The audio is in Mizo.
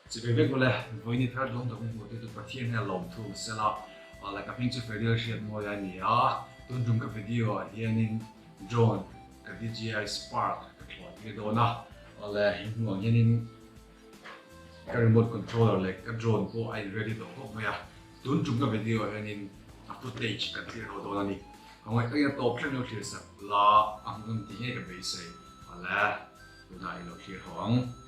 Chibai vek ule, vawiini thar dawng tak hmuh te chu Pathian hian lawm thu ang sela, like a hming chu Fedil hriat mawi a ni a, tun tum ka video ah hianin drone ka DJI Spark ka thlawh tir dawn a, awle hei hnuah hianin ka remote controller leh ka drone pawh a in ready tawh khawp mai a, tun tum ka video ah hianin a footage kan thlir ho dawn a ni, ka ngaih takin a tawp thleng lo thlir sak la a hmuhnawm tih ngei ka beisei, awle tunah i lo thlir ho ang.